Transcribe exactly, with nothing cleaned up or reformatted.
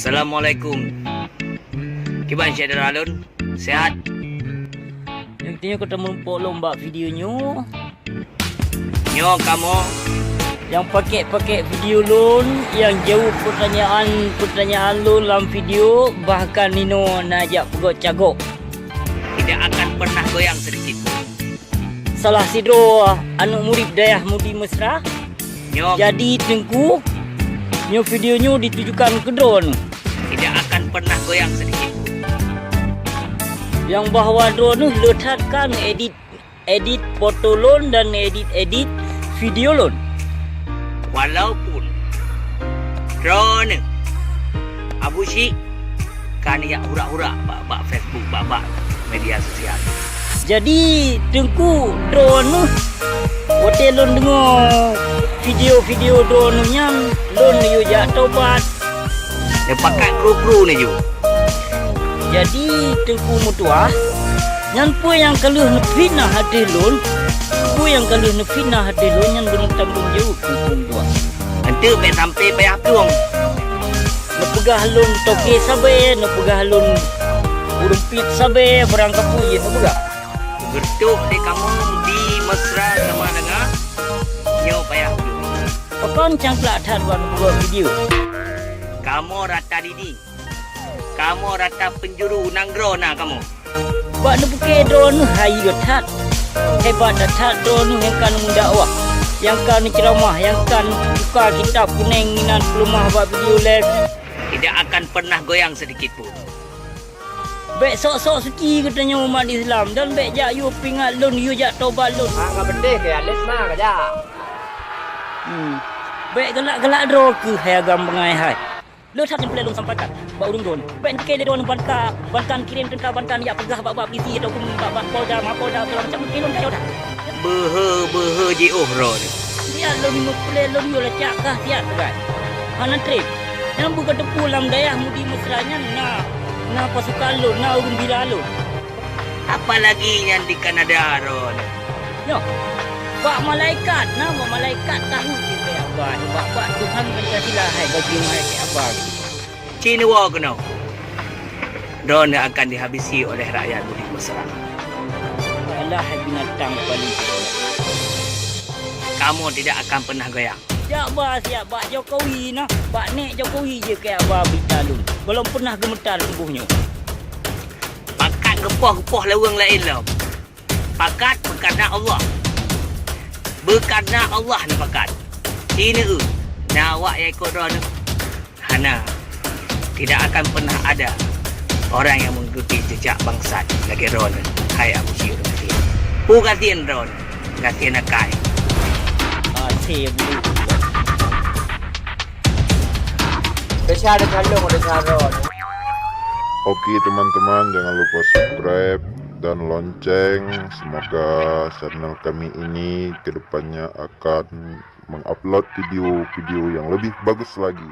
Assalamualaikum. Kiban syedara lôn, sehat? Nyang tanyoe ka tameurumpok lom bak video nyoe. Nyoe kamoe nyang pakèk-pakèk video lôn, nyang jaweueb peutanyaan-peutanyaan lôn lam video, bahkan inoe na jak peugöt cagok. Tidak akan pernah goyang sedikit pun. Salah sidroe aneuk murit dayah Mudi Mesra. Nyoe. Jadi Teungku, nyoe video nyoe ditujukan keu droeneuh. Tidak akan pernah goyang sedikit pun. Nyang bahwa droeneuh le that ka neuedit, edit foto lôn dan edit-edit video lôn. Walaupun droeneuh Abu Syik ka neujak urak-urak bak, bak Facebook, bak, bak media sosial. Jadi, Teungku, droeneuh, watèe lôn deungö video-video droeneuh nyan, lôn yue jak tobat. Neupakat kru-kru neujue. Jadi, Teungku meutuah, nyan peue nyang ka lheueh neufitnah ateueh lôn, peue nyang ka lheueh neufitnah ateueh lôn, nyan beuneutanggong jaweueb, Teungku meutuah. Enteuk bèk sampai payah plueng. Neupeugah lôn toke sabe, neupeugah lôn ureueng piet sabe, barang kapeue jeuet neupeugah. Geureutok lé kamoe di Mesra sama dengan nyoe payah plueng. Pakon cangklak that bak neubuat video? Kamoe rata dini. Kamoe rata penjuru nanggroe na kamoe. Bak neupike droeneuh hai that. Hebat that droeneuh nyang ka neumeudakwah, nyang ka neuceuramah, nyang ka neubuka kitab kuneng inan peuleumah bak video live. Tidak akan pernah goyang sedikit pun. Bèk sok-sok suci geutanyoe umat Islam dan bèk jak yue peuingat lôn, yue jak tobat lôn. Mak ka beuteh keu alet ma ka jak. Hmm. Bèk galak-galak droe keuh hai agam bangai hai. Le that nyang peureulèe lôn sampaikan bak ureueng droeneuh. Bèk neupike lé droeneuh bansa, bansa kirém teuntra, bansa neujak peugah bak-bak polisi ataupun bak-bak polda, mapolda, segala macam, neupike lôn tanyoe that. Beuhe-beuhe jiôh droeneuh. Siat lôn meupeureulèe lôn yue lacak kah siat peugah. Hana trép. Nyang beuka teupeu lam dayah Mudi Mesra nyan na, na pasukan lôn, na ureueng bila lôn. Apalagi nyan di Kanada droeneuh. Nyoe, bak malaikat, na bak malaikat tahu cit keu Abah, bak, bak Tuhan Pancasila hai bagi hai keu Abah. Ci neuwoe keunoe. Droeneuh akan dihabisi oleh rakyat Budi Mesra. Alah hai binatang paling. Kamoe tidak akan pernah goyang. Jak ba siat bak Jokowi na, bak nèk Jokowi jeuet keu Abah berita lôn. Gohlom pernah geumeutar tuboh nyoe. Pakat geupoh-geupoh lé ureueng laén lom. Pakat beukareuna Allah. Beukareuna Allah neupakat. Ci neueu, na awak nyang ikot droeneuh? Hana. Tidak akan pernah ada orang yang mengikuti jejak bangsat lagèe droeneuh, hai Abu Syik Gasien. Peue gasien droeneuh? Gasien akai. Até bulu. Spesial dari Kalong, dari Saron. Oke teman-teman, jangan lupa subscribe dan lonceng. Semoga channel kami ini kedepannya akan mengupload video-video yang lebih bagus lagi.